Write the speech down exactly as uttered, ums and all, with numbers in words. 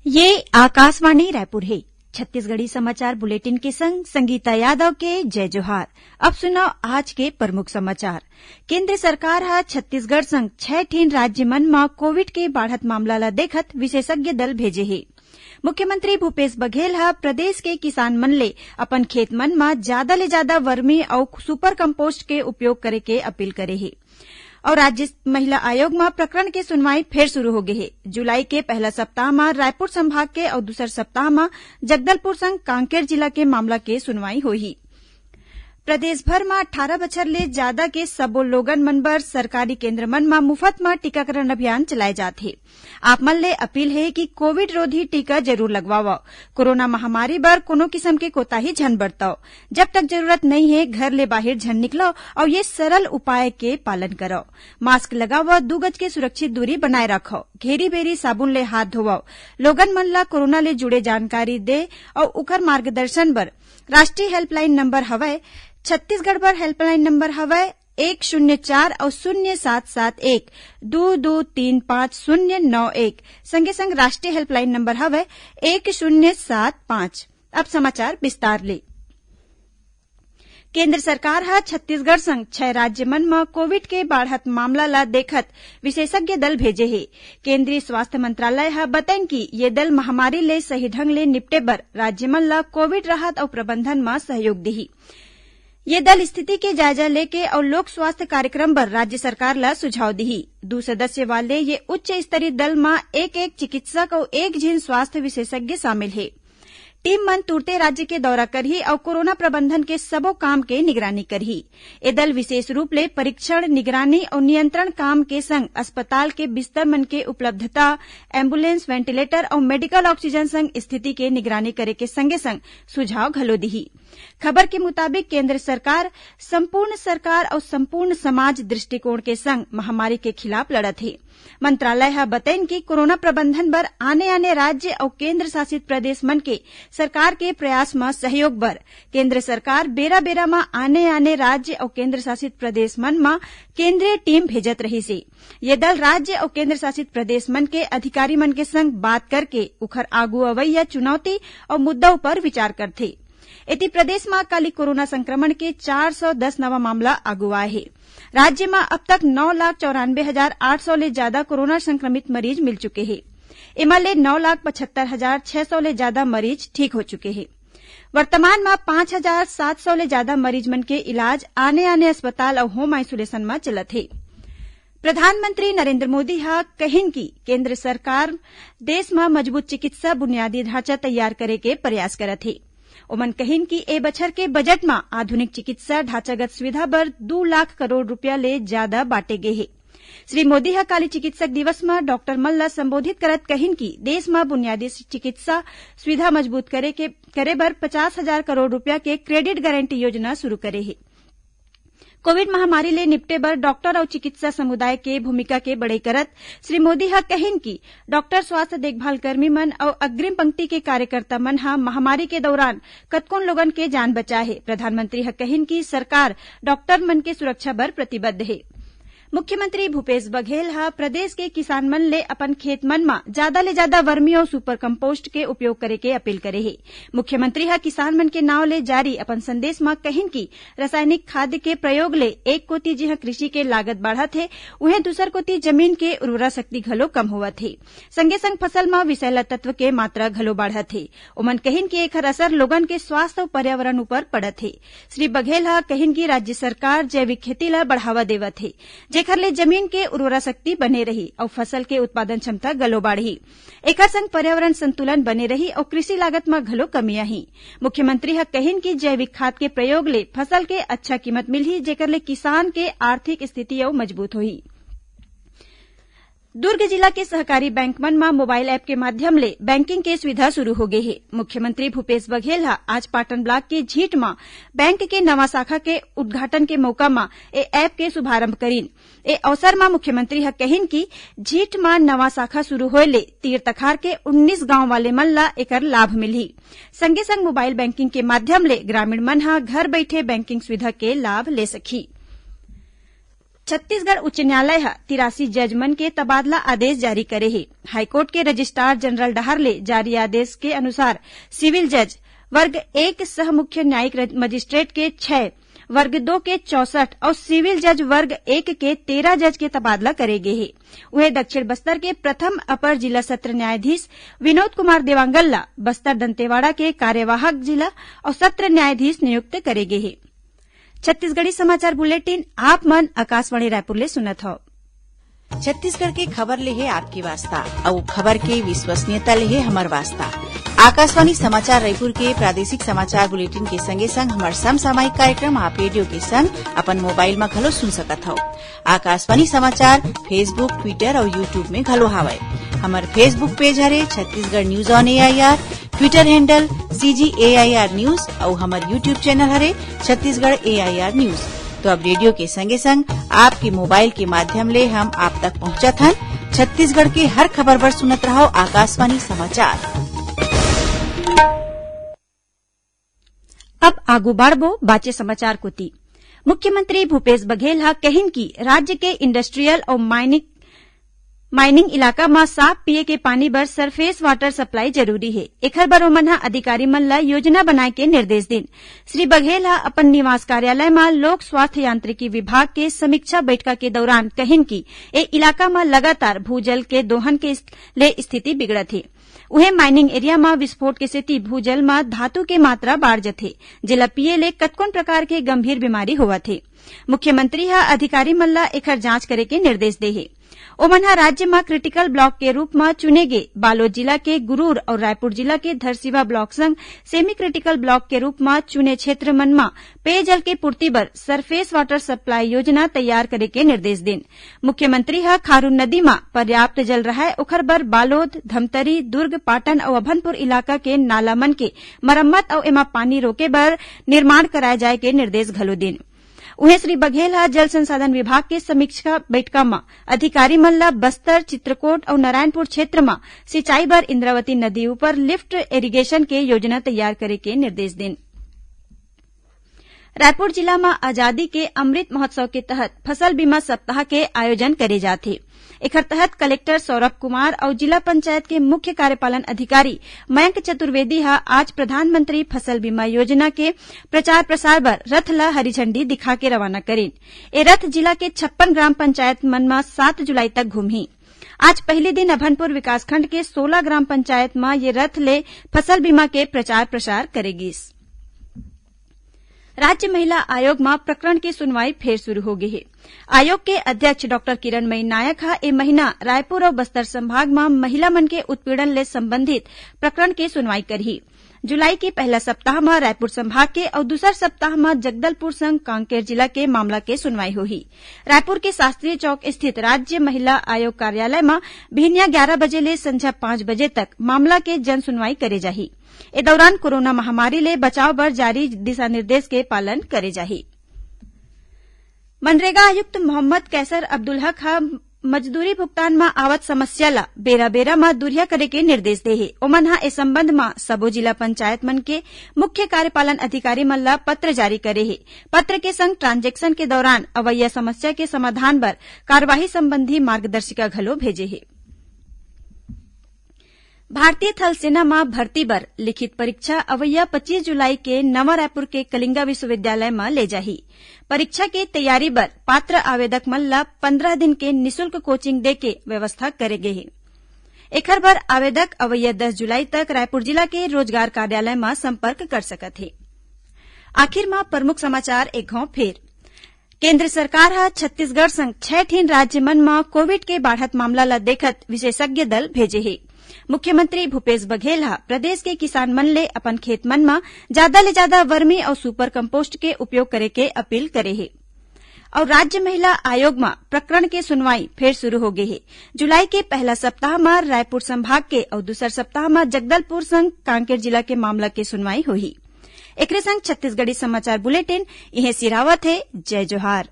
ये आकाशवाणी रायपुर हे। छत्तीसगढ़ी समाचार बुलेटिन के संग संगीता यादव के जय जोहार। अब सुनव आज के प्रमुख समाचार। केंद्र सरकार ह छत्तीसगढ़ संग छह ठिन राज्य मन म कोविड के बाढ़त मामला ल देखत विशेषज्ञ दल भेजे हे। मुख्यमंत्री भूपेश बघेल ह प्रदेश के किसान मन ले अपन खेत मन म जादा ले जादा वर्मी अउ सुपर कंपोस्ट के उपयोग करे के अपील करे हे। अउ राज्य महिला आयोग म प्रकरण के सुनवाई फेर शुरू हो गे हे। जुलाई के पहला सप्ताह म रायपुर संभाग के अउ दूसर सप्ताह म जगदलपुर संग कांकेर जिला के मामला के सुनवाई होही। प्रदेश भर म अट्ठारह बछर ले जादा के सबो लोगन मन बर सरकारी केंद्र मन म मुफत म टीकाकरण अभियान चलाए जात हे। आप मन ले अपील हे कि कोविड रोधी टीका जरूर लगवावव। कोरोना महामारी बर कोनो किसम के कोताही झन बरतव। जब तक जरूरत नइ हे, घर ले बाहिर झन निकलव अउ ये सरल उपाय के पालन करव। मास्क लगावव, दू गज के सुरक्षित दूरी बनाए राखव, घेरी बेरी साबुन ले हाथ धोवव। लोगन मन ला कोरोना ले जुड़े जानकारी दे अउ उखर मार्गदर्शन बर राष्ट्रीय हेल्पलाइन नंबर हवय, छत्तीसगढ़ बर हेल्पलाइन नंबर हवय एक शून्य चार अउ शून्य सात सात एक दू दू तीन पाँच शून्य नौ एक। संगे संग राष्ट्रीय हेल्पलाइन नंबर हवय एक शून्य सात पाँच। अब समाचार विस्तार ले। केंद्र सरकार ह छत्तीसगढ़ संग छह राज्य मन म कोविड के बाढ़त मामला ल देखत विशेषज्ञ दल भेजे हे। केंद्रीय स्वास्थ्य मंत्रालय ह बतइन कि ये दल महामारी ले सही ढंग ले निपटे बर राज्य मन ल कोविड राहत अउ प्रबंधन म सहयोग दिही। ये दल स्थिति के जायजा लेके अउ लोक स्वास्थ्य कार्यक्रम बर राज्य सरकार ल सुझाव दिही। दू सदस्य वाले ये उच्च स्तरीय दल म एक-एक चिकित्सक अउ एक झिन स्वास्थ्य विशेषज्ञ शामिल हे। टीम मन तुरते राज्य के दौरा करही अउ कोरोना प्रबंधन के सबो काम के निगरानी करही। ए दल विशेष रूप ले परीक्षण, निगरानी अउ नियंत्रण काम के संग अस्पताल के बिस्तर मन के उपलब्धता, एम्बुलेंस, वेंटिलेटर अउ मेडिकल ऑक्सीजन संग स्थिति के निगरानी करे के संगे-संग सुझाव घलो दिही। खबर के मुताबिक, केंद्र सरकार संपूर्ण सरकार अउ संपूर्ण समाज दृष्टिकोण के संग महामारी के खिलाफ लड़त हे। मंत्रालय ह बतइन कि कोरोना प्रबंधन बर आने-आने राज्य अउ केंद्र शासित प्रदेश मन के सरकार के प्रयास म सहयोग बर केंद्र सरकार बेरा-बेरा म आने-आने राज्य अउ केंद्र शासित प्रदेश मन म केंद्रीय टीम भेजत रहिस हे। ये दल राज्य अउ केंद्र शासित प्रदेश मन के अधिकारी मन के संग बात करके उखर आगू अवइया चुनौती अउ मुद्दा उपर विचार करथे। एती प्रदेश म काली कोरोना संक्रमण के चार सौ दस नवा मामला आगू आए हे। राज्य म अब तक नौ लाख चौरानबे हजार आठ सौ ले जादा कोरोना संक्रमित मरीज मिल चुके हे। एमा ले नौ लाख पचहत्तर हजार छह सौ ले जादा मरीज ठीक हो चुके हे। वर्तमान म पाँच हजार सात सौ ले जादा मरीज मन के इलाज आने-आने अस्पताल अउ होम आइसोलेशन म चलत हे। प्रधानमंत्री नरेंद्र मोदी ह कहिन कि केंद्र सरकार देश म मजबूत चिकित्सा बुनियादी ढांचा तैयार करे के प्रयास करत हे। ओमन कहिन कि ए बछर के बजट म आधुनिक चिकित्सा ढांचागत सुविधा बर दू लाख करोड़ रुपया ले जादा बांटे गे हे। श्री मोदी ह काली चिकित्सक दिवस म डॉक्टर मन ल संबोधित करत कहिन कि देश म बुनियादी चिकित्सा सुविधा मजबूत करे के, करे बर पचास हजार करोड़ रुपया के क्रेडिट गारंटी योजना शुरू करे हे। कोविड महामारी ले निपटे बर डॉक्टर अउ चिकित्सा समुदाय के भूमिका के बड़ई करत श्री मोदी ह कहिन कि डॉक्टर, स्वास्थ्य देखभाल कर्मी मन अउ अग्रिम पंक्ति के कार्यकर्ता मन ह महामारी के दौरान कतकोन लोगन के जान बचाए हे। प्रधानमंत्री ह कहिन कि सरकार डॉक्टर मन के सुरक्षा बर प्रतिबद्ध हे। मुख्यमंत्री भूपेश बघेल ह प्रदेश के किसान मन ले अपन खेत मन म जादा ले जादा वर्मी अउ सुपर कंपोस्ट के उपयोग करे के अपील करे हे। मुख्यमंत्री ह किसान मन के नांव ले जारी अपन संदेश म कहिन कि रासायनिक खाद के प्रयोग ले एक कोति जिहां कृषि के लागत बाढ़त हे, उहें दूसर कोति जमीन के उर्वरा शक्ति घलो कम होवत हे। संगे संग फसल म विषैला तत्व के मात्रा घलो बाढ़त हे। ओमन कहिन कि एखर असर लोगन के स्वास्थ्य अउ पर्यावरण उपर पड़त हे। श्री बघेल ह कहिन कि राज्य सरकार जैविक खेती ल बढ़ावा देवत हे, जेखर ले जमीन के उर्वरा शक्ति बने रही अउ फसल के उत्पादन क्षमता घलो बाढ़ही। एखर संग पर्यावरण संतुलन बने रही अउ कृषि लागत म घलो कमी आही। मुख्यमंत्री ह कहिन कि जैविक खाद के प्रयोग ले फसल के अच्छा कीमत मिलही, जेकर ले किसान के आर्थिक स्थिति अउ मजबूत होही। दुर्ग जिला के सहकारी बैंक मन म मोबाइल ऐप के माध्यम ले बैंकिंग के सुविधा शुरू हो गे हे। मुख्यमंत्री भूपेश बघेल ह आज पाटन ब्लॉक के झीट म बैंक के नवा शाखा के उद्घाटन के मौका म ए ऐप के शुभारंभ करीन। ए अवसर म मुख्यमंत्री ह कहिन कि झीट म नवा शाखा शुरू होए ले तीर तखार के उन्नीस गांव वाले मन ल एकर लाभ मिलही। संगे संग मोबाइल बैंकिंग के माध्यम ले ग्रामीण मन ह घर बइठे बैंकिंग सुविधा के लाभ ले सकही। छत्तीसगढ़ उच्च न्यायालय ह तिरासी जज मन के तबादला आदेश जारी करे हे। हाईकोर्ट के रजिस्ट्रार जनरल डहार ले जारी आदेश के अनुसार सिविल जज वर्ग एक सह मुख्य न्यायिक रज-, मजिस्ट्रेट के छह, वर्ग दो के चौसठ अउ सिविल जज वर्ग एक के तेरह जज के तबादला करे गे हे। उहें, दक्षिण बस्तर के प्रथम अपर जिला सत्र न्यायाधीश विनोद कुमार देवांगन ला बस्तर दंतेवाड़ा के कार्यवाहक जिला अउ सत्र न्यायाधीश नियुक्त करे गे हे। छत्तीसगढ़ी समाचार बुलेटिन आप मन आकाशवाणी रायपुर ले सुनत हव। छत्तीसगढ़ के खबर ले हे आपके वास्ता, अउ खबर के विश्वसनीयता ले हे हमर वास्ता। आकाशवाणी समाचार रायपुर के प्रादेशिक समाचार बुलेटिन के संगे संग हमर समसामयिक कार्यक्रम आप रेडियो के संग अपन मोबाइल म घलो सुन सकत हव। आकाशवाणी समाचार Facebook, Twitter अउ YouTube में घलो हावय। हमर Facebook पेज हरे Chhattisgarh news on AIR, Twitter handle CG AIR news अउ हमर YouTube चैनल हरे छत्तीसगढ़ एआईआर न्यूज। तो अब रेडियो के संगे संग आपके मोबाइल के माध्यम ले हम आप तक पहुंचत हन। छत्तीसगढ़ के हर खबर बर सुनत रहव आकाशवाणी समाचार। अब आगू बढ़बो बाचे समाचार कोति। मुख्यमंत्री भूपेश बघेल ह कहिन कि राज्य के इंडस्ट्रियल अउ माइनिंग, माइनिंग इलाका म साफ पीए के पानी बर सरफेस वाटर सप्लाई जरूरी हे। एखर बर ओमन ह अधिकारी मन ल योजना बनाए के निर्देश दिन। श्री बघेल ह अपन निवास कार्यालय म लोक स्वास्थ्य यांत्रिकी विभाग के समीक्षा बैठका के दौरान कहिन कि ए इलाका म लगातार भूजल के दोहन के ले स्थिति बिगड़त हे। उहें, माइनिंग एरिया म विस्फोट के सेती भूजल म धातु के मात्रा बाढ़ जथे, जेला पीए ले कतकोन प्रकार के गंभीर बीमारी होवत हे। मुख्यमंत्री ह अधिकारी मन ल एखर जांच करे के निर्देश दे हे। ओमन ह राज्य म क्रिटिकल ब्लॉक के रूप म चुने गे बालोद जिला के गुरूर अउ रायपुर जिला के धरसीवा ब्लॉक संग सेमी क्रिटिकल ब्लॉक के रूप म चुने क्षेत्र मन म पेयजल के पूर्ति बर सरफेस वाटर सप्लाई योजना तैयार करे के निर्देश दिन। मुख्यमंत्री ह खारून नदी म पर्याप्त जल रहय, ओखर बर बालोद, धमतरी, दुर्ग, पाटन अउ अभनपुर इलाका के नाला मन के मरम्मत अउ एमा पानी रोके बर निर्माण कराए जाए के निर्देश घलो दिन। उहें, श्री बघेल ह जल संसाधन विभाग के समीक्षा बैठका म अधिकारी मन ल बस्तर, चित्रकोट अउ नारायणपुर क्षेत्र म सिंचाई बर इंद्रावती नदी ऊपर लिफ्ट इरिगेशन के योजना तैयार करे के निर्देश दिन। रायपुर जिला म आजादी के अमृत महोत्सव के तहत फसल बीमा सप्ताह के आयोजन करे जात हे। एखर तहत कलेक्टर सौरभ कुमार अउ जिला पंचायत के मुख्य कार्यपालन अधिकारी मयंक चतुर्वेदी ह आज प्रधानमंत्री फसल बीमा योजना के प्रचार प्रसार बर रथ ल हरी झंडी दिखा के रवाना करिन। ए रथ जिला के छप्पन ग्राम पंचायत मन म सात जुलाई तक घूमही। आज पहिली दिन अभनपुर विकासखंड के सोलह ग्राम पंचायत म ये रथ ले फसल बीमा के प्रचार प्रसार करे गिस। राज्य महिला आयोग म प्रकरण के सुनवाई फेर शुरू हो गे हे। आयोग के अध्यक्ष डॉक्टर किरणमयी नायक ह ए महीना रायपुर अउ बस्तर संभाग म महिला मन के उत्पीड़न ले संबंधित प्रकरण के सुनवाई करही। जुलाई के पहला सप्ताह म रायपुर संभाग के अउ दूसर सप्ताह म जगदलपुर संग कांकेर जिला के मामला के सुनवाई होही। रायपुर के शास्त्री चौक स्थित राज्य महिला आयोग कार्यालय म बिहनिया ग्यारा बजे ले संझा पांच बजे तक मामला के जन सुनवाई करे जाही। ए दौरान कोरोना महामारी ले बचाव बर जारी दिशा निर्देश के पालन करे जाही। मनरेगा आयुक्त मोहम्मद कैसर अब्दुल हक ह मजदूरी भुगतान म आवत समस्या ल बेरा-बेरा म दुरिहा करे के निर्देश दे हे। ओमन ह ए संबंध म सबो जिला पंचायत मन के मुख्य कार्यपालन अधिकारी मन ल पत्र जारी करे हे। पत्र के संग ट्रांजेक्शन के दौरान अवइया समस्या के समाधान बर कार्यवाही संबंधी मार्गदर्शिका घलो भेजे हे। भारतीय थल सेना म भर्ती बर लिखित परीक्षा अवइया पच्चीस जुलाई के नवा रायपुर के कलिंगा विश्वविद्यालय म ले जाही। परीक्षा के तैयारी बर पात्र आवेदक मन ल पंद्रह दिन के निशुल्क कोचिंग देके व्यवस्था करे गे हे। एखर बर आवेदक अवइया दस जुलाई तक रायपुर जिला के रोजगार कार्यालय म संपर्क कर सकत हे। आखिर म प्रमुख समाचार एक घौं फेर। केंद्र सरकार ह छत्तीसगढ़ संग छह ठिन राज्य मन म कोविड के बाढ़त मामला ल देखत विशेषज्ञ दल भेजे हे। मुख्यमंत्री भूपेश बघेल ह प्रदेश के किसान मन ले अपन खेत मन म जादा ले जादा वर्मी अउ सुपर कंपोस्ट के उपयोग करे के अपील करे हे। अउ राज्य महिला आयोग म प्रकरण के सुनवाई फेर शुरू हो गे हे। जुलाई के पहला सप्ताह म रायपुर संभाग के अउ दूसर सप्ताह म जगदलपुर संग कांकेर जिला के मामला के सुनवाई होही। एकरे संग छत्तीसगढ़ी समाचार बुलेटिन इहें सिरावत हे। जय जोहार।